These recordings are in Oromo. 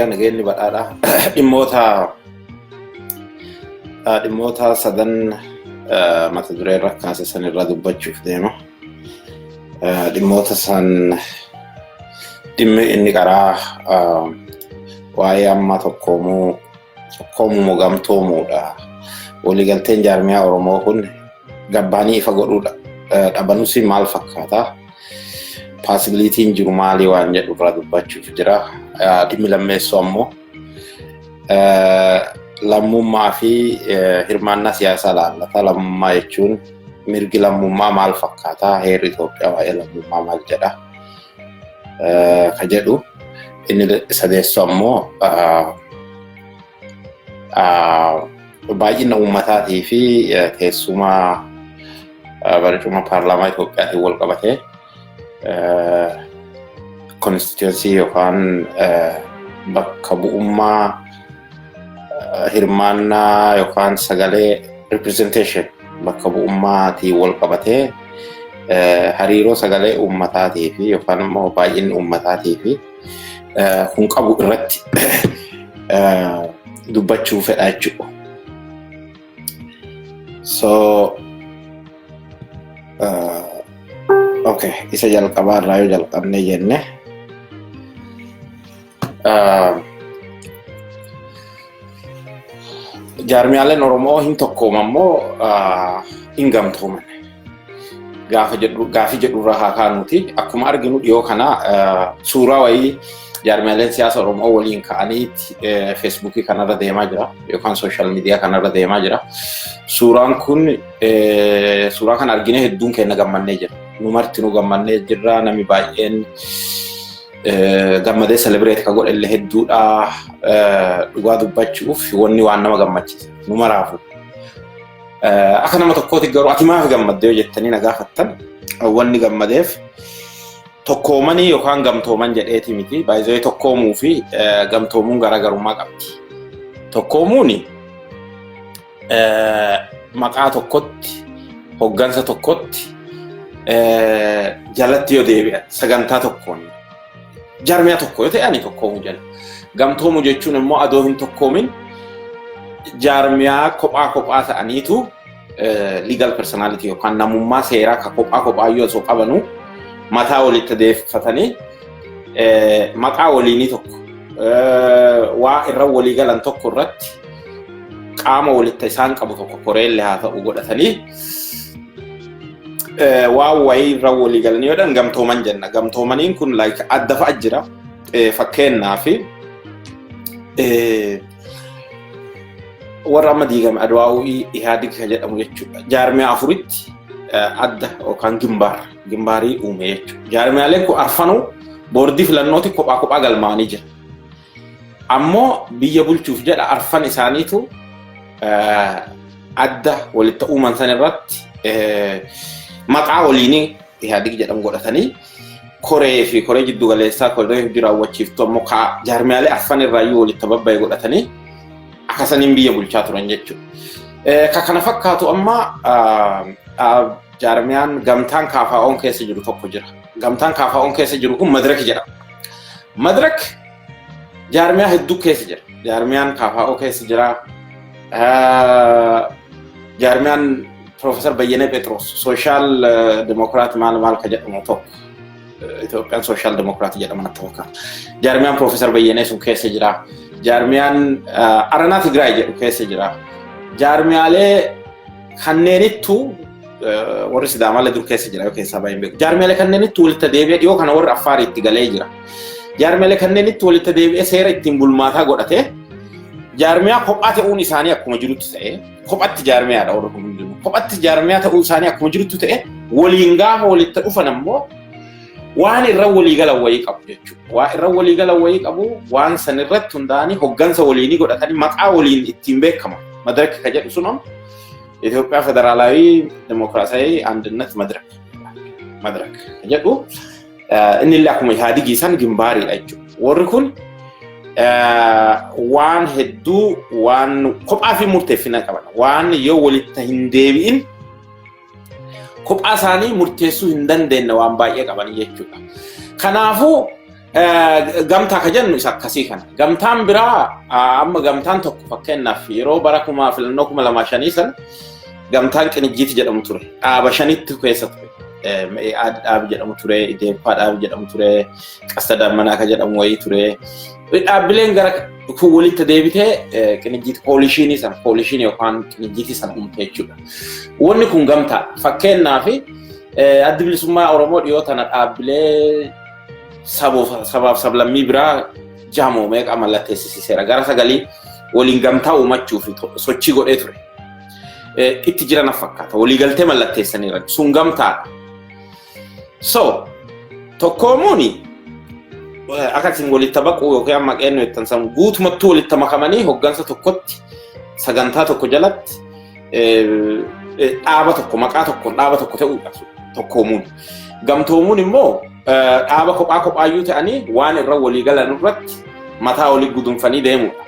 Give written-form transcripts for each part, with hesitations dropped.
Yoyyaa nageenyi badhaadha. Dhimmoota sadan mata duree irra kaase san irra dubbachuuf deema. Dhimmoota san dhimmi inni qaraa waa'ee amma tokkoomuu tokkoomuu gamtoomuudha. Waliigalteen jaarmiyaa Oromoo kun gabbaanii ifa godhuudha. Dhabanus maal fakkaata? Possibilityn jiru maalii waan jedhu irraa dubbachuuf jira. Dhimmi lammeessoo ammoo lammummaa fi hirmaannaa siyaasaa laallata. Lammummaa jechuun mirgi lammummaa maal fakkaata? Heerri Itoophiyaa waa'ee lammummaa maal jedha? Ka jedhu inni sadeessoo ammoo baay'ina uummataatii fi teessuma barcuma paarlaamaa Itoophiyaatiin wal qabatee constituency yookaan bakka bu'ummaa hirmaannaa yookaan sagalee representation bakka bu'ummaatiin wal qabatee hariiroo sagalee uummataatii fi yookaan immoo baay'inni uummataatii fi kun qabu irratti dubbachuu fedha jechuudha. So, okay, isa jalqabaa irraa yoo jalqabne jenne, jaarmiyaaleen Oromoo hin tokkooman moo hin gamtooman? Gaafa jedhu gaafii jedhu irraa haa kaanuuti. Akkuma arginu dhiyoo kana suuraa wayii jaarmiyaaleen siyaasa Oromoo waliin ka'anii Feesbuukii kanarra deemaa jira yookaan social media kanarra deemaa jira. Suuraan kun suuraa kana argine hedduun keenya gammannee jira. Nu marti nu gammannee jirra, namni baay'een gammadee celebrate ka godhe illee hedduudha. Dhugaa dubbachuuf wanni waan nama gammachiisa. Nu maraafu. Akka nama tokkooti garuu ati maaf gammadde yoo jettanii na gaafattan, wanni gammadeef tokkoomanii yookaan gamtooman jedheeti miti. Baay'ee tokkoomuu fi gamtoomuun garaagarummaa qabdi. Tokkoomuun maqaa tokkotti, hoggansa tokkotti jalatti yoo deebi'an, sagantaa tokkoon jaarmiyaa tokko yoo ta'e tokkoomuu jenna. Gamtoomuu jechuun immoo adoo hin tokkoomin jaarmiyaa kophaa kophaa ta'aniitu legal personality yookaan namummaa seeraa ka kophaa kophaa yoo osoo qabanu mataa walitti deeffatanii maqaa waliinii tokko waa irra walii galan tokko irratti qaama walitti isaan qabu tokko koreellee haa ta'u godhatanii waa wayii irra walii galanii yoodhan gamtooman jenna. Gamtoomaniin kun like adda fa'a jira. Fakkeenyaa fi warra amma diigame Adwaa'uu Ihaadig kan jedhamu jechuudha. Jaarmiyaa afuritti adda yookaan gimbaarii uume jechuudha. Jaarmiyaaleen kun arfanuu boordii filannooti kophaa kophaa galmaa'anii jira. Ammoo biyya bulchuuf jedha arfan isaaniitu adda walitti uuman san irratti maqaa waliinii Ihaadig jedhamu godhatanii koree fi koree jiddu galeessaa, koree hojii raawwachiiftuu ammoo jaarmiyaalee arfan irraayyuu walitti babba'e godhatanii akkasaniin biyya bulchaa turan jechuudha. Ka kana fakkaatu amma jaarmiyaan gamtaan KFO'n keessa jiru tokko jira. Gamtaan KFO'n keessa jiru kun Madirak jedhama. Madirak jaarmiyaa hedduu keessa jira. Jaarmiyaan KFO keessa jira. Jaarmiyaan Profeesar Bayyanee Phexros Social Democrat maal maal ka jedhamu tokko. Itoophiyaan Social Democrat jedhama natti fakkaata. Jaarmiyaan Profeesar Bayyanee sun keessa jira. Jaarmiyaan Aranaa Tigraay jedhu keessa jira. Jaarmiyaalee kanneenittu warri Sidaamaalee dur keessa jira yoo keessaa baay'een beeku. Jaarmiyaalee kanneenittu walitti deebi'ee dhiyoo kana warri Affaariitti itti galee jira. Jaarmiyaalee kanneenittu walitti deebi'ee seera ittiin bulmaataa godhatee jaarmiyaa kophaa ta'uun isaanii akkuma jirutti ta'e, kophatti jaarmiyaadha warri kun hundinuu. Kophatti jaarmiyaa ta'uu isaanii akkuma jirutti ta'e, waliin gaafa walitti dhufan ammoo waan irra walii galan wayii qabu jechuudha. Waan irra walii galan wayii qabu, waan san irratti hundaa'anii hoggansa waliinii godhatanii maqaa waliin ittiin beekama. Madirak ka jedhu sun Itoophiyaa Federaalaawii Dimokiraasii Andinnat Madirak. Madirak ka jedhu inni illee akkuma Ihaadigii san gimbaariidha jechuudha. Warri kun waan hedduu waan kophaa fi murteeffina qaban, waan yoo walitti hin deebi'in kophaa isaanii murteessuu hin dandeenye waan baay'ee qaban jechuudha. Kanaafuu Gamtaa ka jennu isa akkasii kana. Gamtaan biraa amma gamtaan tokko, fakkeenyaaf, yeroo bara filannoo 2005 sana gamtaan Qinijjiiti jedhamu ture. Dhaaba shanitti keessa ture. Me'aad dhaabi jedhamu ture, Ideeppaa dhaabi jedhamu ture, Qasta Dammanaa ka jedhamu wayii ture. Dhaabbileen gara kun walitti deebitee Qinijjiiti coalition sana, coalition yookaan Qinijjiitii sana uumte jechuudha. Wanni kun gamtaadha. Fakkeenyaaf, Addi Bilisummaa Oromoo dhiyoo tana dhaabbilee sabaaf sablammii biraa jaamoo meeqa mallatteessisiiseera. Gara sagalii waliin gamtaa uumachuuf sochii godhee ture. Itti jiran fakkaata. Waliigaltee mallatteessaniira. Sun gamtaadha. So, tokkoomuuni akka isin walitti baquu yookiin amma qeennu jettan san guutumattuu walitti makamanii hoggansa tokkotti, sagantaa tokko jalatti, dhaaba tokko, maqaa tokkoon dhaaba tokko ta'uudha tokkoomuun. Gamtoomuun immoo dhaaba kophaa kophaayyuu ta'anii waan irra walii galan irratti mataa walii gudunfanii deemuudha.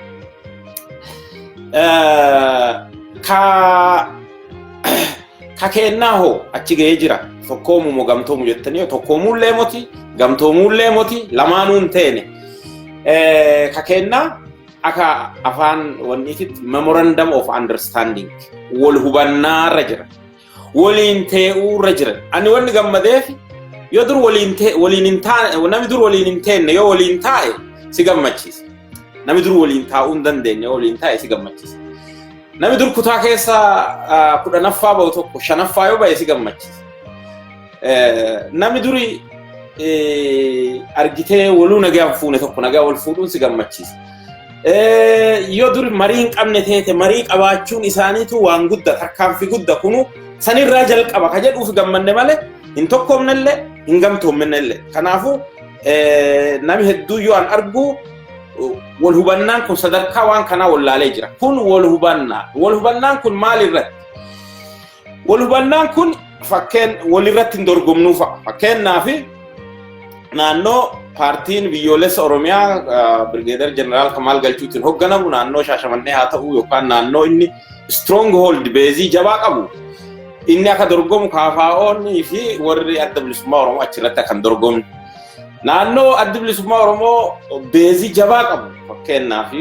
Ka keennaa hoo achi ga'ee jira? Tokkoomuu moo gamtoomu jettanii, tokkoomuullee moti, gamtoomuullee moti, lamaanuu hin teene. Ka keennaa akka afaan wanniititti memorandum of understanding, wal hubannaarra jira. Waliin tee'uurra jira. Ani wanni gammadeef, yoo dur waliin waliin hin taane, namni dur waliin hin teenne yoo waliin taa'e si gammachiisa. Namni dur waliin taa'uu hin dandeenye yoo waliin taa'e si gammachiisa. Namni dur kutaa keessa 10ffaa ba'u tokko shanaffaa yoo ba'e si gammachiisa. Namni duri argitee waluu nagaan fuune tokko nagaa wal fuudhuun si gammachiisa. Yoo dur marii hin qabne teete, marii qabaachuun isaaniitu waan guddaa, tarkaanfii guddaa kunu sanirraa jalqaba ka jedhuuf gammanne malee hin tokkoomnellee hin gamtoomnellee. Kanaafuu nami hedduu yoo an argu wal hubannaan kun sadarkaa waan kanaa wallaalee jira. Kun wal hubannaa. Wal hubannaan kun maal irratti? Wal hubannaan kun fakkeen walirratti hin dorgomnuu fa'a. Fakkeenyaaf, naannoo paartiin biyyoolessa Oromiyaa Birgeedar Jeneraal Kamaal Galchuutiin hoogganamu, naannoo Shaashamannee haa ta'u yookaan naannoo inni stronghold, base jabaa qabu, inni akka dorgomu, KFO'n fi warri Adda Bilisummaa Oromoo achirratti akka hin dorgomne. Naannoo Adda Bilisummaa Oromoo base jabaa qabu, fakkeenyaaf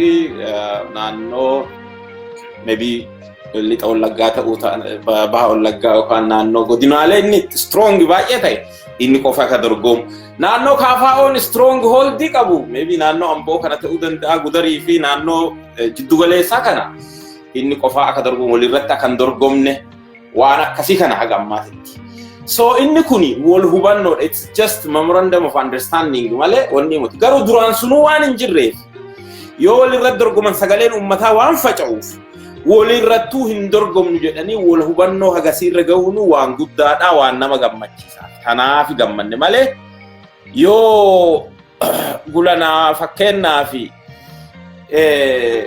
naannoo maybe Lixa Wallaggaa ta'uu, Baha Wallaggaa yookaan naannoo godinaalee inni strong baay'ee ta'e, inni qofa akka dorgomu. Naannoo KFO'n strong hold qabu, maybe naannoo Amboo kana ta'uu danda'a, Gudarii fi naannoo jiddugaleessaa kana inni qofa akka dorgomu, walirratti akka hin dorgomne, waan akkasii kana haga ammaatitti. So inni kuni wal hubannoodha. It's just memorandum of understanding malee wanni miti. Garuu duraan sunuu waan hin jirreef, yoo walirratti dorgoman sagaleen uummataa waan faca'uuf, walirrattuu hin dorgomnu jedhanii wal hubannoo hagasiirra gahuun waan guddaadha, waan nama gammachiisa. Kanaaf gammanne malee, yoo gulanaa fakkeenyaa fi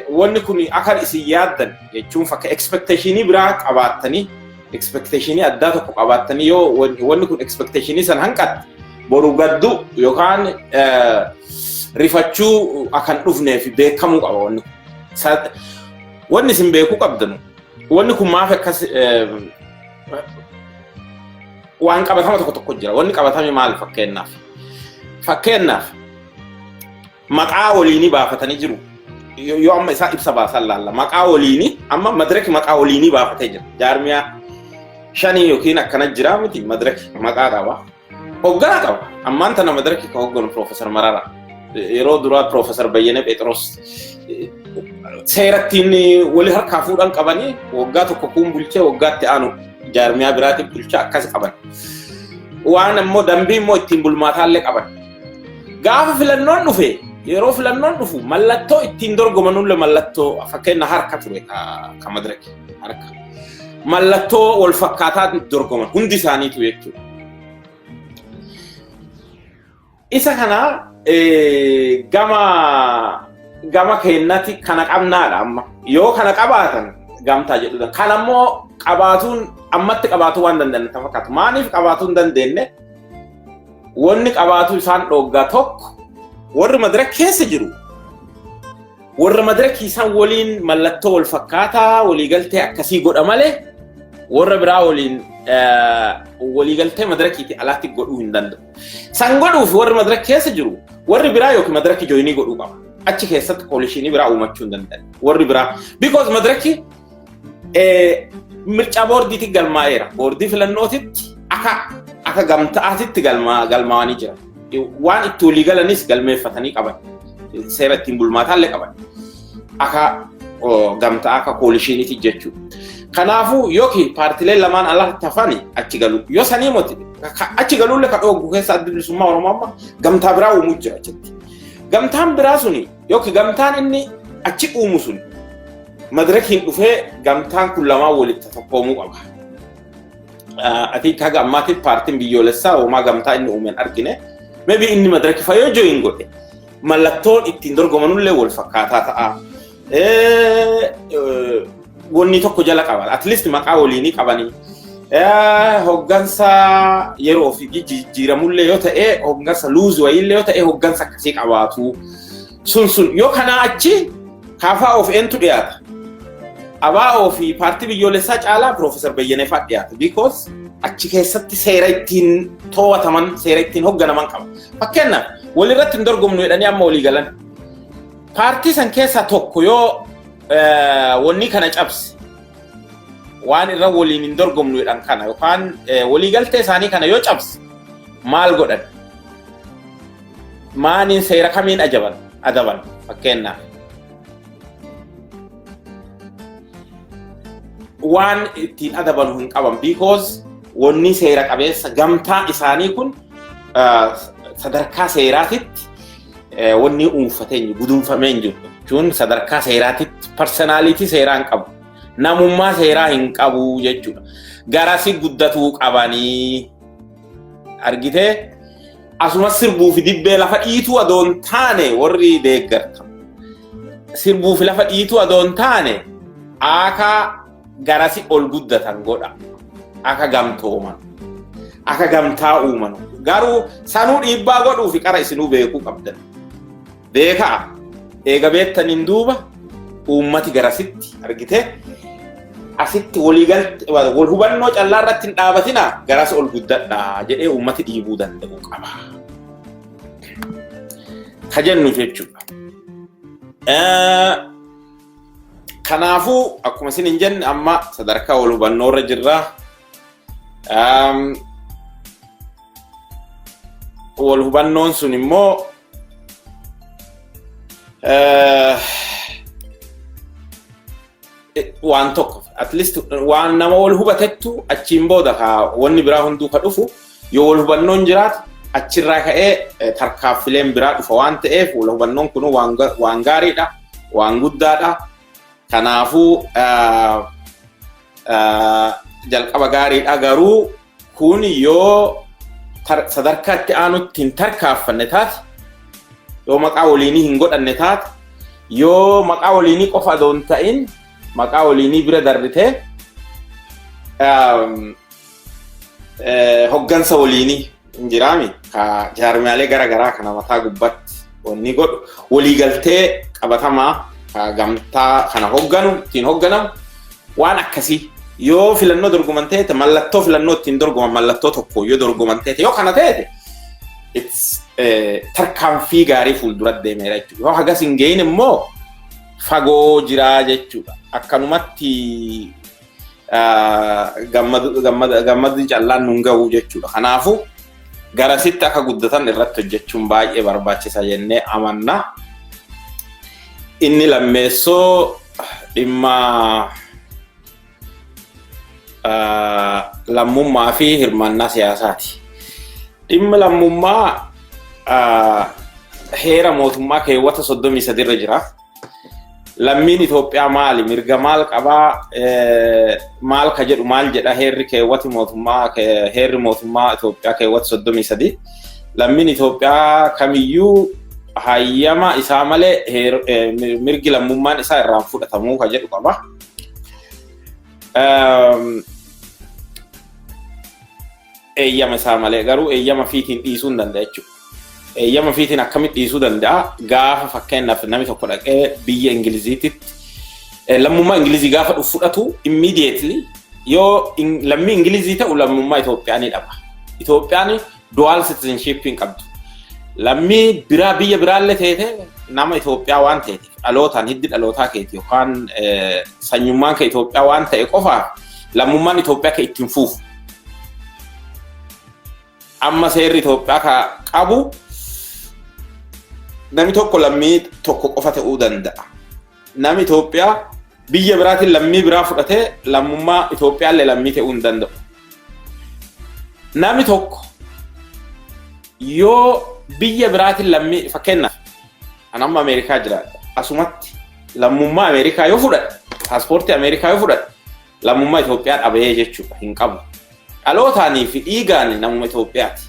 wanni kun akka isin yaaddan jechuun fakka expectation biraa qabaattanii, expectation addaa tokko qabaattanii, yoo wanni kun expectation san hanqatte, boru gaddu yookaan rifachuu akan dhufneef beekamuu qaba wanni kun. Wanni isin beekuu qabdanu, wanni kun maaf akkas, waan qabatama tokko tokko jira. Wanni qabatame maal fakkeenyaaf? Fakkeenyaaf, maqaa waliinii baafatanii jiru. Yoo amma isaa ibsa baasan laalla. Maqaa waliinii amma Madiraki maqaa waliinii baafatee jira. Jaarmiyaa shanii yookiin akkana jira miti, Madiraki maqaa qaba. Hoogganaa qaba. Ammaan tana Madiraki ka hoogganu Piroofeesar Mararaa. Yeroo duraa Piroofeesar Bayyanee Phexros. Seerattiin wali harkaa fuudhan qabanii, waggaa tokko kun bulchee, waggaatti aanu jaarmiyaa biraatiin bulchaa akkas qaban. Waan immoo dambii immoo ittiin bulmaataallee qaban. Gaafa filannoon dhufe, yeroo filannoon dhufu, mallattoo ittiin dorgomanullee, mallattoo fakkeenya harka ture ka Madiraki harka. Mallattoo wal fakkaataa dorgoman hundi isaaniitu jechuudha. Isa kana gama keennati kana qabnaadha amma. Yoo kana qabaatan gamtaa jedhudha. Kan ammoo qabaatuun ammatti qabaatuu waan danda'an ta fakkaatu. Maaliif qabaatuu hin dandeenye? Wanni qabaatu isaan dhooggaa tokko, warri Madirak keessa jiru warra Madirak isaan waliin mallattoo wal fakkaataa waliigaltee akkasii godha malee, warra biraa waliin waliigaltee Madirakiitii alaatti godhuu hin danda'u. San godhuuf warri Madirak keessa jiru Warri biraa yookiin Madaraki join godhuu qaba. Achi keessatti coalition biraa uumachuu hin danda'an. Warri biraa because Madaraki mircaa boordiitti galmaa'eera. Boordii filannootitti akka gamtaa'aatitti galmaa'anii jira. Waan itti walii galanis galmeeffatanii qaban. Seera ittiin bulmaataallee qaban. Akka gamtaa, akka coalitioniiti jechuudha. Kanaafuu yookiin paartileen lamaan alatti hafani achi galu. Yoo sanii moti achi galuullee ka dhooggu keessa Adda Bilisummaa Oromoo amma gamtaa biraa uumuu jira achitti. Gamtaan biraa suni yookiin gamtaan inni achi uumu suni Madirakiin dhufee gamtaan kun lamaan walitti tokkoomuu qaba. Ati haga ammaatiif paartiin biyyoolessaa homaa gamtaa inni uumeen argine. Maybe inni Madiraki fa yoo join godhe mallattoon ittiin dorgomanullee wal fakkaataa ta'a. Wanni tokko jala qaba. At least maqaa waliinii qabanii. Hoggansa yeroo fi jijjiiramullee yoo ta'e, hoggansa loose wayiillee yoo ta'e, hoggansa akkasii qabaatu. Sun yoo kanaa achi kaafaa of eentu dhiyaata? ABO fi paartii biyyoolessaa caalaa Piroofeesar Bayyanee fa'aa dhiyaata. Because achi keessatti seera ittiin to'ataman, seera ittiin hogganaman qaba. Fakkeenyaaf, walirratti hin dorgomnu jedhanii amma walii galan. Paartii san keessaa tokko yoo wanni kana cabse, waan irra waliin hin dorgomnu jedhan kana yookaan waliigaltee isaanii kana yoo cabse, maal godhan? Maaniin, seera kamiin ajaban adaban fakkeenyaaf? Waan ittiin adaban hin qaban, because wanni seera qabeessa gamtaa isaanii kun sadarkaa seeraatitti wanni uunfatee hin jiru, gudunfamee hin jiru. Jechuun sadarkaa seeraatitti personality seeraa hin qabu. Namummaa seeraa hin qabu jechuudha. Garasi guddatuu qabanii argitee asuma sirbuu fi dibbee lafa dhiituu adoon taane, warri deeggarta. Sirbuu fi lafa dhiituu adoon taane, akka garasi ol guddatan godha. Akka gamtooman. Akka gamtaa uuman. Garuu sanuu dhiibbaa godhuu fi qara isinuu beekuu qabdan. Beekaa. Eega beektaniin duuba uummati garasitti argitee asitti waliigalte wal hubannoo callaa irratti hin dhaabatina, garas ol guddadhaa jedhee uummati dhiibuu danda'u qaba. Ka jennu jechuudha. Kanaafuu akkuma isin hin jenne, amma sadarkaa wal hubannoo irra jirra. Wal hubannoon sun immoo waan tokko, at least waan nama wal hubatettu achiin booda ka wanni biraa hunduu ka dhufu. Yoo wal hubannoon jiraatu, achirraa ka'ee tarkaaffileen biraa dhufa waan ta'eef, wal hubannoon kun waan gaariidha, waan guddaadha. Kanaafuu jalqaba gaariidha, garuu kun yoo sadarkaa itti aanutti hin tarkaaffanne taate, yoo maqaa waliinii hin godhanne taate, yoo maqaa waliinii qofa adoo hin ta'in maqaa waliinii bira darbitee hoggansa waliinii hin jiraami ka jaarmiyaalee gara garaa kana mataa gubbatti wanni godhu, waliigaltee qabatamaa ka gamtaa kana hogganu ittiin hogganamu, waan akkasii yoo filannoo dorgoman ta'e, mallattoo filannoo ittiin dorgoman, mallattoo tokko yoo dorgoman ta'e, yoo kana ta'e, tarkaanfii gaarii fuuldura deemeera jechuudha. Yoo hagas hin gahin immoo fagoo jiraa jechuudha. Akkanumatti gammadni callaan nun gahu jechuudha. Kanaafuu garasitti akka guddatan irratti hojjechuun baay'ee barbaachisa jennee amanna. Inni lammeessoo dhimma lammummaa fi hirmaannaa siyaasaati. Dhimma lammummaa heera mootummaa keewwata 33 irra jira. Lammiin Itoophiyaa maali? Mirga maal qabaa? Maal ka jedhu maal jedha heerri keewwati mootummaa, heerri mootummaa Itoophiyaa keewwata 33? Lammiin Itoophiyaa kamiyyuu hayyama isaa malee mirgi lammummaan isaa irraan fudhatamuu ka jedhu qaba. Eeyyama isaa malee, garuu eeyyama fiitiin dhiisuu hin danda'a jechuudha. Eeyyama fiitiin akkamitti dhiisuu danda'a? Gaafa fakkeenyaaf namni tokko dhaqee biyya Ingiliziititti lammummaa Ingilizii gaafa dhufu fudhatu, immediately yoo lammii Ingilizii ta'u lammummaa Itoophiyaa ni dhaba. Itoophiyaan dual citizenship hin qabdu. Lammii biraa biyya biraallee teete nama Itoophiyaa waan ta'eef, dhalootaan hiddi dhalootaa keeti yookaan sanyummaan kee Itoophiyaa waan ta'e qofaaf lammummaan Itoophiyaa kee ittiin fuufu. Amma seerri Itoophiyaa ka qabu namni tokko lammii tokko qofa ta'uu danda'a. Namni Itoophiyaa biyya biraatiin lammii biraa fudhatee lammummaa Itoophiyaallee lammii ta'uu hin danda'u. Namni tokko yoo biyya biraatiin lammii, fakkeenyaaf an amma Ameerikaa jiraadha. Asumatti lammummaa Ameerikaa yoo fudhadhe, paaspoortii Ameerikaa yoo fudhadhe, lammummaa Itoophiyaa dhabee jechuudha, hin qabu. Dhalootaanii fi dhiigaan namuma Itoophiyaati.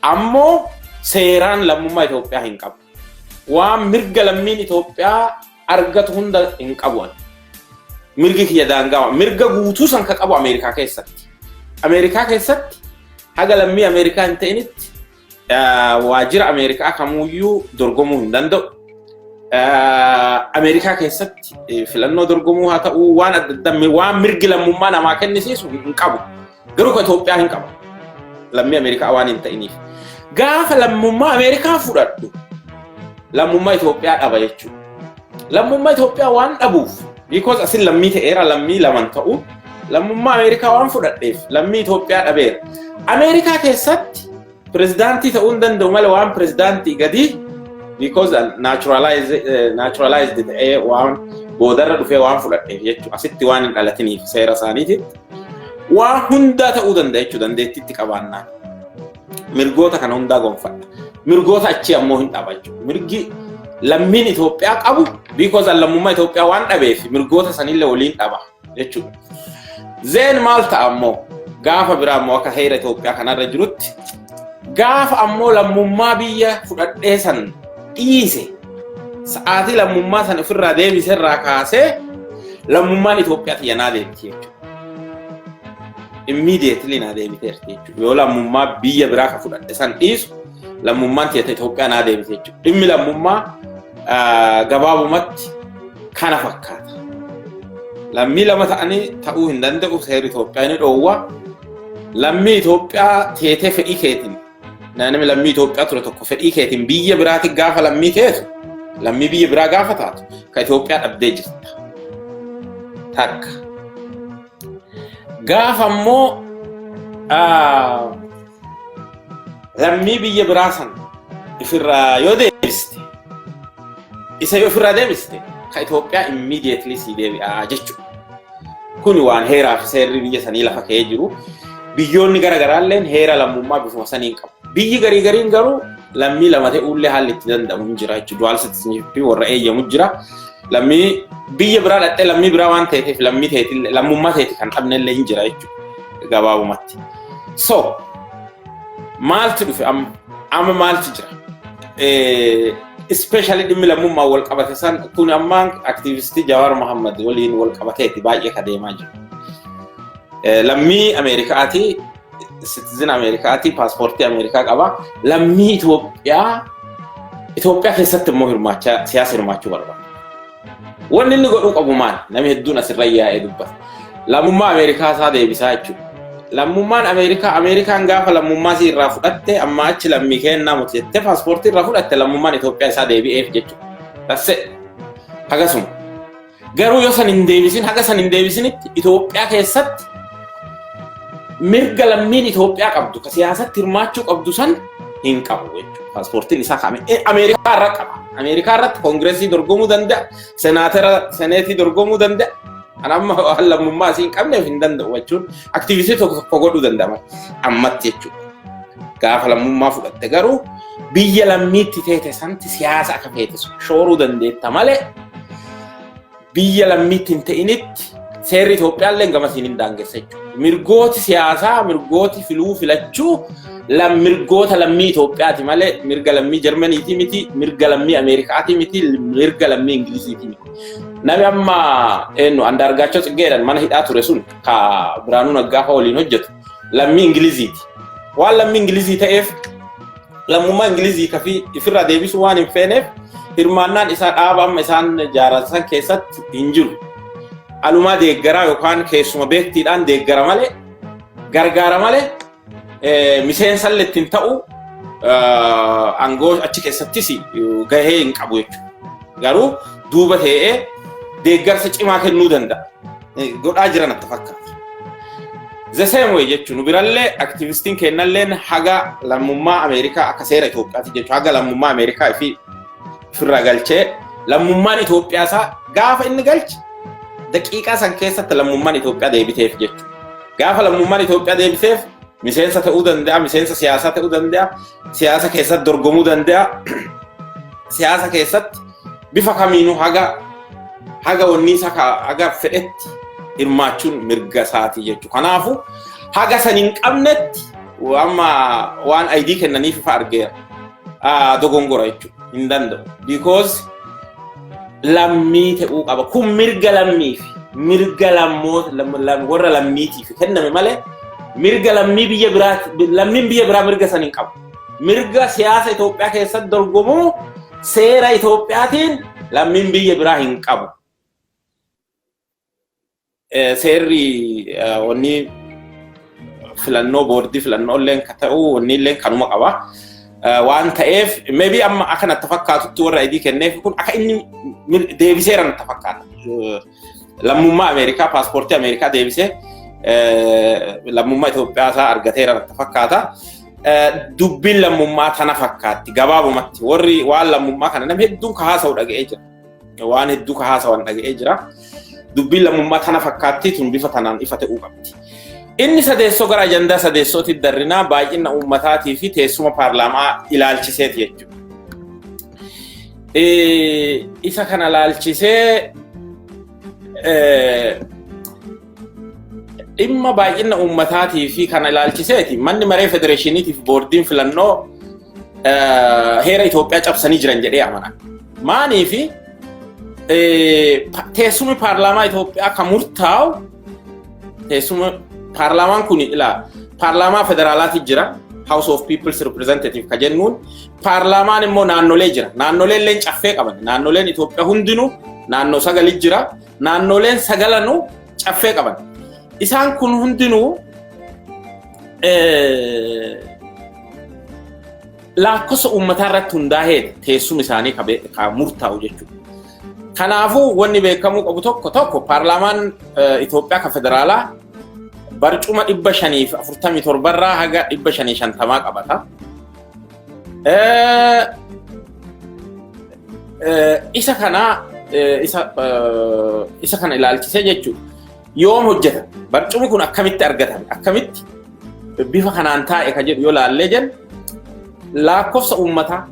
Ammoo seeraan lammummaa Itoophiyaa hin qabu. Waan mirga lammiin Itoophiyaa argatu hunda hin qabu. Mirgi kiyya daangaa, mirga guutuu san ka qabu Ameerikaa keessatti. Ameerikaa keessatti haga lammii Ameerikaa hin ta'initti waajjira Ameerikaa kamuuyyuu dorgomuu hin danda'u. Ameerikaa keessatti filannoo dorgomuu haa ta'u, waan adda addaa, waan mirgi lammummaa namaa kennisiisu hin qabu. Garuu kan Itoophiyaa hin qabu. Lammii Ameerikaa waan hin ta'iniif. Gaafa lammummaa Ameerikaa fudhadhu lammummaa Itoophiyaa dhaba jechuudha. Lammummaa Itoophiyaa waan dhabuuf, because asin lammii ta'eera, lammii laman ta'u, lammummaa Ameerikaa waan fudhadheef lammii Itoophiyaa dhabeera. Ameerikaa keessatti pirezidaantii ta'uu hin danda'u malee waan pirezidaantii gadii, because naturalized ta'ee waan boodarra dhufee waan fudhadheef jechuudha. Asitti waan hin dhalatiniif seera isaaniititti waan hundaa ta'uu danda'a jechuudha dandeettiitti qabaannaan. Mirgoota kana hundaa gonfadha. Mirgoota achii ammoo hin dhaba jechuudha. Mirgi lammiin Itoophiyaa qabu, because lammummaa Itoophiyaa waan dhabeef, mirgoota sanillee waliin dhaba jechuudha. Then maal ta'a ammoo? Gaafa biraa ammoo akka heera Itoophiyaa kanarra jirutti, gaafa ammoo lammummaa biyya fudhadhee san dhiise, sa'aatii lammummaa san ofirraa deebise irraa kaasee lammummaan Itoophiyaa xiyya naa deebiti jechuudha. Immediately naa deebiteerti jechuudha. Yoo lammummaa biyya biraa ka fudhadhe san dhiisu, lammummaan tiyya Itoophiyaa naa deebite jechuudha. Dhimmi lammummaa gabaabumatti kana fakkaata. Lammii lama ta'anii ta'uu hin danda'u, seerri Itoophiyaa ni dhoowwa. Lammii Itoophiyaa teetee fedhii keetiin, namni lammii Itoophiyaa ture tokko fedhii keetiin biyya biraatti gaafa lammii teetu, lammii biyya biraa gaafa taatu, ka Itoophiyaa dhabdee jirta. Takka. Gaafa immoo lammii biyya biraa san ifirraa yoo deebiste, isa yoo ofirraa deebiste, ka Itoophiyaa immediately sii deebi'aa jechuudha. Kuni waan heeraa fi seerri biyya sanii lafa ka'ee jiru. Biyyoonni gara garaalleen heera lammummaa bifuma saniin qabu. Biyyi garii gariin garuu lammii lama ta'uullee haalli itti danda'amu hin jira jechuudha. Dual citizenship warra eeyyamu jira. Lammii biyya biraa dhaqxee lammii biraa waan ta'eef lammii ta'eetillee lammummaa ta'eeti kan dhabnellee hin jira jechuudha gabaabumatti. So maaltu dhufe amma? Amma maaltu jira? Especially dhimmi lammummaa wal qabate san kun ammaan aktiivistii Jawaar Mohammad waliin wal qabateeti baay'ee ka deemaa jiru. Lammii Ameerikaati, citizen Ameerikaati, paaspoortii Ameerikaa qaba. Lammii Itoophiyaa, Itoophiyaa keessatti immoo hirmaachaa, siyaasa hirmaachuu barbaada. Wanni inni godhuu qabu maal? Namni hedduun asirra yaa'ee dubbata. Lammummaa Ameerikaa isaa deebisaa jechuudha. Lammummaan Ameerikaa, Ameerikaan gaafa lammummaa isii irraa fudhatte, amma achi lammii kennaa muti jettee paaspoortii irraa fudhatte, lammummaan Itoophiyaa isaa deebi'eef jechuudha. That's it. Hagasuma. Garuu yoo san hin deebisin, haga san hin deebisinitti Itoophiyaa keessatti mirga lammiin Itoophiyaa qabdu, ka siyaasatti hirmaachuu qabdu san hin qabu jechuudha. Paaspoortiin isaa kaa'ame. Ameerikaa irra qaba. Ameerikaa irratti koongireesii dorgomuu danda'a. Senaatera seneetii dorgomuu danda'a. Kan amma waan lammummaa isii hin qabneef hin danda'u jechuun aktiivistii tokko tokko godhuu danda'ama ammatti jechuudha. Gaafa lammummaa fudhatte garuu biyya lammiitti teete santi siyaasa akka feete shooruu dandeetta malee biyya lammiitti hin ta'initti seerri Itoophiyaallee gamasiin hin daangessa jechuudha. Mirgooti siyaasaa, mirgooti filuu filachuu mirgoota lammii Itoophiyaati malee mirga lammii Jarmaniitii miti, mirga lammii Ameerikaatii miti, mirga lammii Ingiliziitii miti. Nami amma eenyu Andaargaachoo Tsiggeedhaan mana hidhaa ture sun, ka Biraanuu Naggaa fa'aa waliin hojjetu, lammii Ingiliziiti. Waan lammii Ingilizii ta'eef lammummaa Ingilizii kafii ifirraa deebisuu waan hin feeneef hirmaannaan isaa dhaaba amma isaan jaaran san keessatti hin jiru. Alumaa deeggaraa yookaan keessuma beektiidhaan deeggara malee, gargaara malee, miseensallee ittiin ta'u. Aangoo achi keessattis gahee hin qabu jechuudha. Garuu duuba ta'ee deeggarsa cimaa kennuu danda'a. Godhaa jiran natti fakkaata. The same way jechuun nu birallee aktivistiin kennalleen haga lammummaa Ameerikaa akka seera Itoophiyaatti jechuudha. Haga lammummaa Ameerikaa fi ofirraa galchee, lammummaan Itoophiyaa isaa gaafa inni galche daqiiqaa san keessatti lammummaan Itoophiyaa deebiteef jechuudha. Gaafa lammummaan Itoophiyaa deebiteef miseensa ta'uu danda'a, miseensa siyaasaa ta'uu danda'a, siyaasa keessatti dorgomuu danda'a, siyaasa keessatti bifa kamiinuu haga wanni isaa haga fedhetti hirmaachuun mirga isaatii jechuudha. Kanaafuu haga san hin qabnetti amma waan ID kennaniif ifa argeera. Dogongora jechuudha. Hin danda'u. Because lammii ta'uu qaba. Kun mirga lammiifi mirga lammoota warra lammiitiif kenname malee mirga lammii biyya biraati, lammiin biyya biraa mirga san hin qabu. Mirga siyaasa Itoophiyaa keessatti dorgomuu seera Itoophiyaatiin lammiin biyya biraa hin qabu. Seerri wanni filannoo, boordii filannoo illee ka ta'u wanni illee kanuma qaba. Waan ta'eef maybe amma akka natti fakkaatutti warra ID kenneef kun akka inni deebiseera natti fakkaata. Lammummaa Ameerikaa, paaspoortii Ameerikaa deebisee lammummaa Itoophiyaa isaa argateera natti fakkaata. Dubbiin lammummaa tana fakkaatti gabaabumatti. Warri waan lammummaa kana namni hedduun ka haasa'u dhaga'ee jira. Waan hedduu ka haasawan dhaga'ee jira. Dubbiin lammummaa tana fakkaatti, tun bifa tanaan ifa ta'uu qabdi. Inni sadeessoo, gara ajandaa sadeessootti darrinaa, baay'ina uummataatii fi teessuma paarlaamaa ilaalchiseeti jechuudha. Isa kana ilaalchisee, dhimma baay'ina uummataatii fi kana ilaalchiseeti, manni maree federeeshiniitii fi boordiin filannoo heera Itoophiyaa cabsanii jiran jedhee amana. Maaniifi teessumni paarlaamaa Itoophiyaa kan murtaa'u, teessuma paarlaamaan kun ilaa paarlaamaa federaalaati jira, House of People's Representative ka jennuun, paarlaamaan immoo naannolee jira. Naannoleen illee caffee qaban. Naannoleen Itoophiyaa hundinuu, naannoo sagali jira, naannoleen sagalanuu caffee qaban. Isaan kun hundinuu lakkoofsa uummataa irratti hundaa'ee teessuma isaanii ka murtaa'u jechuudha. Kanaafuu wanni beekamuu qabu tokko tokko, paarlaamaan Itoophiyaa kan federaalaa barcuma 547rraa haga 550 qabata. Isa kana isa kana ilaalchisee jechuudha. Yoom hojjeta? Barcumi kun akkamitti argatame? Akkamitti bifa kanaan taa'e ka jedhu yoo laallee jennu, lakkoofsa uummataa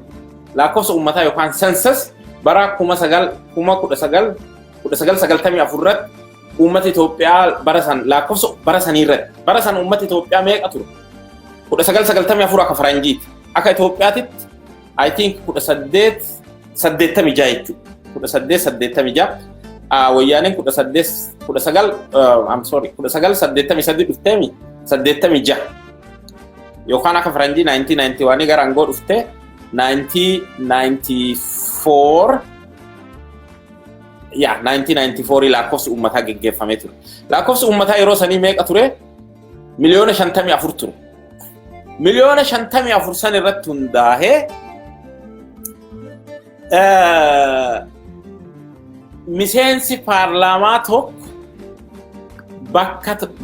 yookaan census bara 1994 irratti uummata Itoophiyaa bara san, lakkoofsa bara sanii irratti, bara san uummata Itoophiyaa meeqa ture? 1994 akka faranjiiti. Akka Itoophiyaatitti I think 1886 jechuudha. 1886, wayyaaneen 18 19, I'm sorry, 1983 dhufteemi, 86 yookaan akka faranjii 1991 gara aangoo dhuftee 1994, yaa 1994 lakkoofsi uummataa geggeeffamee ture. Lakkoofsi uummataa yeroo sanii meeqa ture? Miliyoona 54 ture. Miliyoona 54 san irratti hundaa'ee miseensi paarlaamaa tokko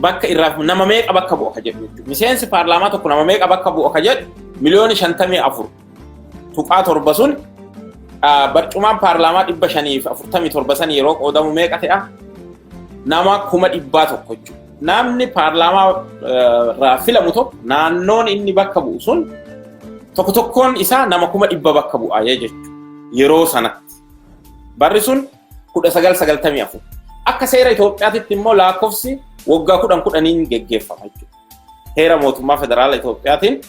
bakka irraa nama meeqa bakka bu'a ka jedhu jechuudha. Miseensi paarlaamaa tokko nama meeqa bakka bu'a ka jedhu, miliyoona 54.7 sun barcumaan paarlaamaa 547 san yeroo qoodamu meeqa ta'a? Nama 100,000 jechuudha. Namni paarlaamaa irraa filamu tokko naannoon inni bakka bu'u sun tokko tokkoon isaa nama 100,000 bakka bu'a jechuudha. Yeroo sanatti. Barri sun 1994. Akka seera Itoophiyaatitti immoo lakkoofsi waggaa kudhan kudhaniin geggeeffama jechuudha. Heera mootummaa federaala Itoophiyaatiin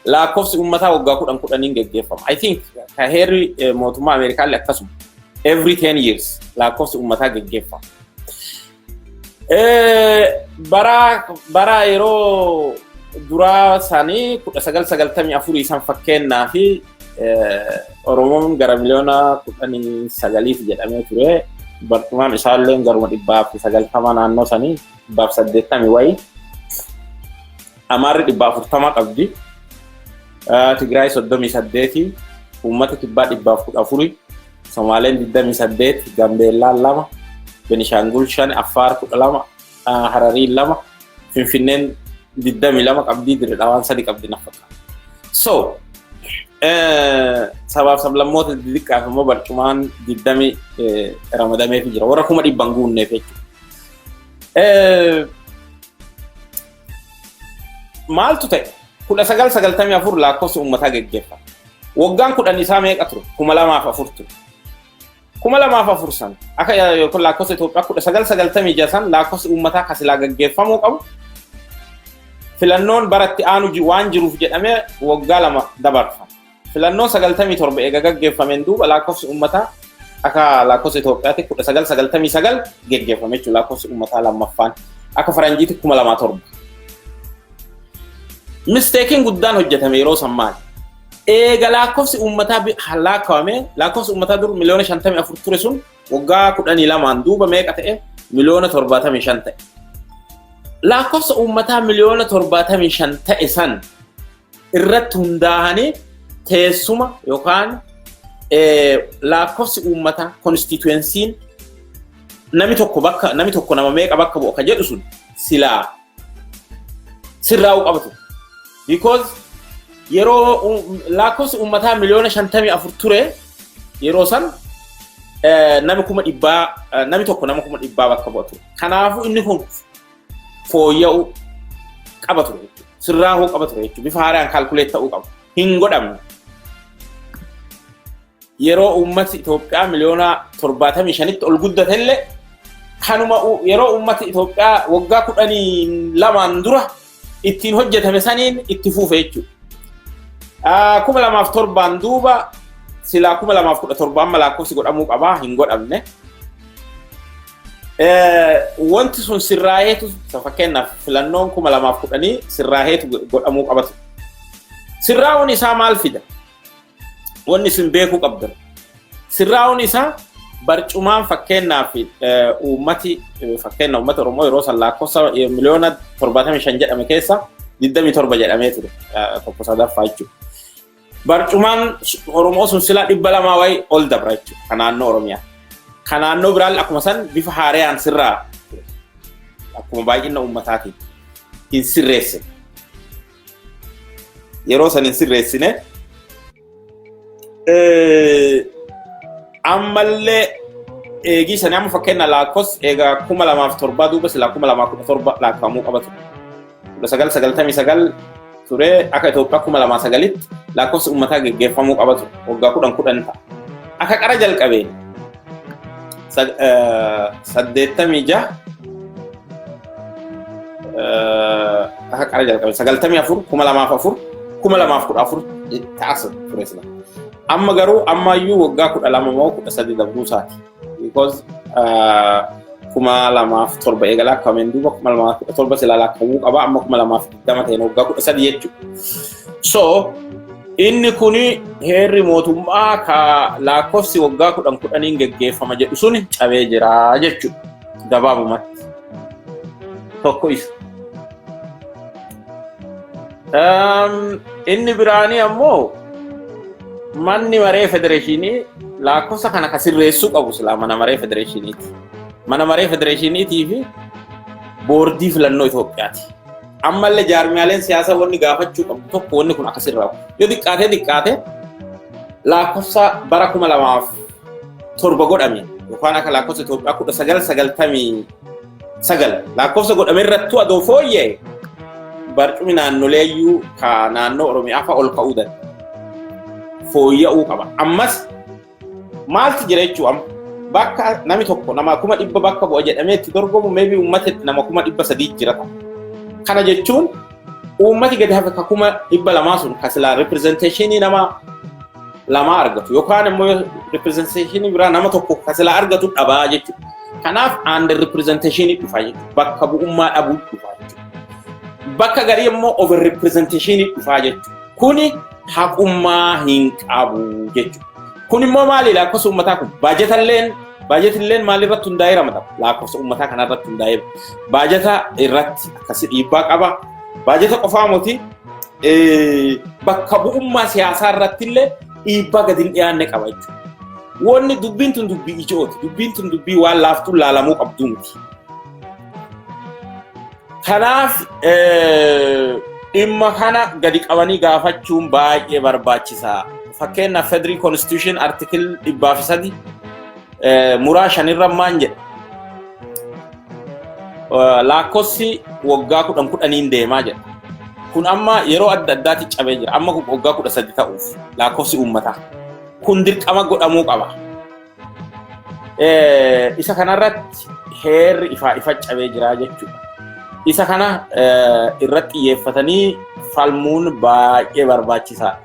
lakkoofsi uummataa waggaa kudhan kudhaniin geggeeffama. I think ka heerri mootummaa Ameerikaallee akkasuma. Every 10 years lakkoofsi uummataa geggeeffama. Bara yeroo duraa isaanii 1994 isaan fakkeenyaa fi Oromoon gara miliyoona 19f jedhamee ture. Barcumaan isaallee garuma 190 naannoo sanii, 180 wayii. Amaarri 140 qabdi. Tigraay 38, uummata Kibbaa 114, Somaaleen 28, Gambeellaan 2, Benishaangul 5, Affaar 12, Harariin 2, Finfinneen 22 qabdii, Dirredhawaan 3 qabdi na fakkaata. So, sabaaf sablammoota xixiqqaaf immoo barcumaan 20 ramadameefii jira. Warra 100,000 guunneef jechuudha. Maaltu ta'e? 1994 lakkoofsi uummataa geggeeffame. Waggaan 10 isaa meeqa ture? 2004 ture. 2004 san akka yookiin lakkoofsa Itoophiyaa 1996 san lakkoofsi uummataa kasilaa gaggeeffamuu qabu filannoon baratti aanu waan jiruuf jedhamee waggaa 2 dabarfame. Filannoon 97 eega gaggeeffameen duuba lakkoofsi uummataa akka lakkoofsa Itoophiyaatti 1999 geggeeffame jechuudha, lakkoofsi uummataa lammaffaan akka faranjiitti 2007. Mistakeiin guddaan hojjetame yeroo san maali? Eega lakkoofsi uummataa lakkaawame, lakkoofsi uummataa dur miliyoona 54 ture sun waggaa 12n duuba meeqa ta'e? Miliyoona 75 ta'e. Lakkoofsa uummataa miliyoona 75 ta'e san irratti hundaa'anii teessuma yookaan lakkoofsi uummataa, constituencyn, namni tokko bakka namni tokko nama meeqa bakka bu'a ka jedhu sun silaa sirraa'uu qabatu. Because yeroo lakkoofsi uummataa miliyoona 54 ture yeroo san nami 100,000, nami tokko nama 100,000 bakka bu'a ture. Kanaafuu inni kun fooyya'uu qaba ture jechuudha. Sirraa'uu qaba ture jechuudha. Bifa haaraan calculate ta'uu qaba. Hin godhamne. Yeroo uummati Itoophiyaa miliyoona 75tti ol guddatellee kanuma yeroo uummati Itoophiyaa waggaa 12n dura ittiin hojjetame saniin itti fufe jechuudha. 2007n duuba silaa 2017 amma lakkoofsi godhamuu qabaa, hin godhamne. Wanti sun sirraaheetu, fakkeenyaaf filannoon 2010 sirraaheetu godhamuu qabatu. Sirraa'uun isaa maal fida? Wanni isin beekuu qabdan. Sirraa'uun isaa barcumaan fakkeenyaaf uummati, fakkeenya uummata Oromoo yeroo san lakkoofsa miliyoona 75 jedhame keessa 27 jedhamee ture, tokko sadaffaa jechuudha. Barcumaan Oromoo sun silaa 200 wayii ol dabra jechuudha kan naannoo Oromiyaa. Kan naannoo biraan akkuma san bifa haarayaan sirraa akkuma baay'ina uummataatiin hin sirreessine. Yeroo san hin sirreessine, ammallee eegii sanii amma fakkeenya lakkoofsa eegaa 2007 duuba silaa 2017 lakkaa'amuu qaba ture. 1999 ture, akka Itoophiyaa 2009tti lakkoofsi uummataa geggeeffamuu qaba ture. Waggaa 10 10 ta'a. Akka qara jalqabeen 86, akka qara jalqabeen 94, 2004, 2014 ta'as ture sila. Amma garuu ammayyuu waggaa 12 moo 13 dabruu isaati. Because 2007 eegalaa lakkaa'ameen duuba 2017 silaa lakkaa'amuu qaba, amma 2020 ta'een waggaa 13 jechuudha. So inni kuni heerri mootummaa ka lakkoofsi waggaa 10 10n geggeeffama jedhu sun cabee jira jechuudha gabaabumatti. Tokko isa. Inni biraanii ammoo manni maree federeeshinii lakkoofsa kana ka sirreessuu qabu silaa mana maree federeeshiniiti. Mana maree federeeshiniitii fi boordii filannoo Itoophiyaati. Ammallee jaarmiyaaleen siyaasaa wanni gaafachuu qabdu tokko wanni kun akka sirraa'u. Yoo xiqqaatee xiqqaate lakkoofsa bara 2007 godhame yookaan akka lakkoofsa Itoophiyaa 1999 lakkoofsa godhame irrattuu adoo fooyya'e barcumi naannolee iyyuu ka naannoo Oromiyaa fa'a ol ka'uu danda'a. Fooyya'uu qaba. Ammas maaltu jira jechuu, amma bakka nami tokko nama 100,000 bakka bu'a jedhamee itti dorgomu maybe uummata nama 300,000 jira ta'a. Kana jechuun uummati gadi hafe ka 200,000 sun ka silaa representationii nama lamaa argatu yookaan immoo representationii biraa nama tokko ka silaa argatu dhabaa jechuudha. Kanaaf under representationii dhufa jechuudha. Bakka bu'ummaa dhabuu dhufa jechuudha. Bakka garii immoo over representationii dhufa jechuudha. Kuni haqummaa hin qabu jechuudha. Kun immoo maali, lakkoofsa uummataa kun baajetalleen maalirratti hundaa'ee ramadama? Lakkoofsa uummataa kanarratti hundaa'ee baajata irratti akkasi dhiibbaa qaba. Baajata qofaa miti. Bakka bu'ummaa siyaasaa irratti illee dhiibbaa gadi hin dhiyaanne qaba jechuudha. Wanni dubbiin tun dubbii ijooti. Dubbiin tun dubbii waan laaftuun laalamuu qabdu miti. Kanaaf dhimma kana gadi qabanii gaafachuun baay'ee barbaachisaa. Fakkeenyaaf, Federal Constitution article 103 muraa 5rra maan jedha? Lakkoofsi waggaa 10 10n deemaa jedha. Kun amma yeroo adda addaatti cabee jira. Amma waggaa 13 ta'uuf lakkoofsi uummataa. Kun dirqama godhamuu qaba. Isa kanarratti heerri ifaa ifa cabee jira jechuudha. Isa kana irratti xiyyeeffatanii falmuun baay'ee barbaachisaadha.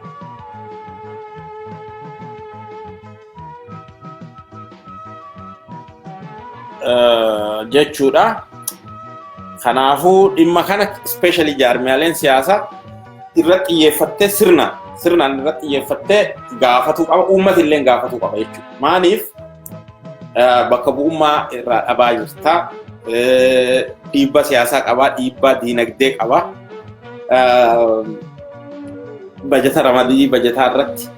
Jechuudha. Kanaafuu dhimma kana especially jaarmiyaaleen siyaasaa irratti xiyyeeffattee, sirnaan irratti xiyyeeffattee gaafatuu qaba. Uummati illee gaafatuu qaba jechuudha. Maaliif bakka bu'ummaa irraa dhabaa jirta? Dhiibbaa siyaasaa qabaa, dhiibbaa diinagdee qabaa. Bajata, ramadii bajataa irratti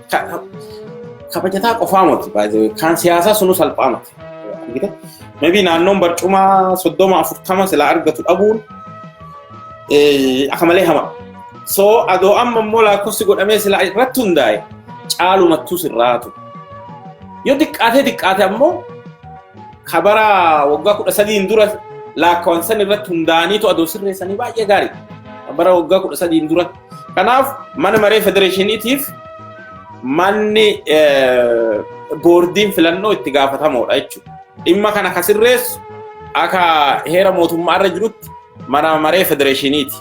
ka bajataa qofaa miti, kan siyaasaa sunu salphaa miti. Maybe naannoon barcuma 30 40 silaa argatu dhabuun akka malee hama. So adoo amma immoo lakkoofsi godhamee silaa irratti hundaa'e caalumattuu sirraatu. Yoo xiqqaatee xiqqaate ammoo kabara waggaa 13n dura lakkaawwan san irratti hundaa'aniitu adoo sirreessanii baay'ee gaarii. Bara waggaa 13n dura. Kanaaf mana maree federeeshiniitiif manni boordiin filannoo itti gaafatamoodha jechuudha. Dhimma kana ka sirreessu akka heera mootummaa irra jirutti mana maree federeeshiniiti.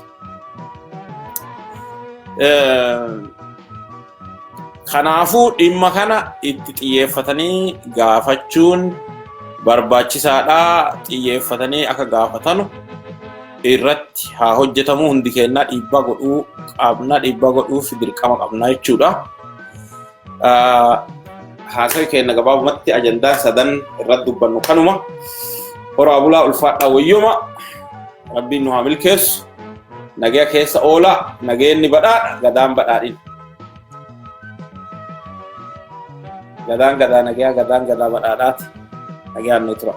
Kanaafuu dhimma kana itti xiyyeeffatanii gaafachuun barbaachisaadha. Xiyyeeffatanii akka gaafatanu irratti haa hojjetamu. Hundi keenyaa dhiibbaa godhuu qabna, dhiibbaa godhuuf dirqama qabna jechuudha. Haasawi keenya gabaabumatti ajandaan sadan irratti dubbannu kanuma. Horaa bulaa, ulfaadhaa, wayyooma. Rabbiin nu haa milkeessu. Nagaya keessa oolaa, nageenni badhaadha, gadaan badhaadhina. Gadaan gadaa nagayaa, gadaan gadaa badhaadhaati. Nagayaan nu tura.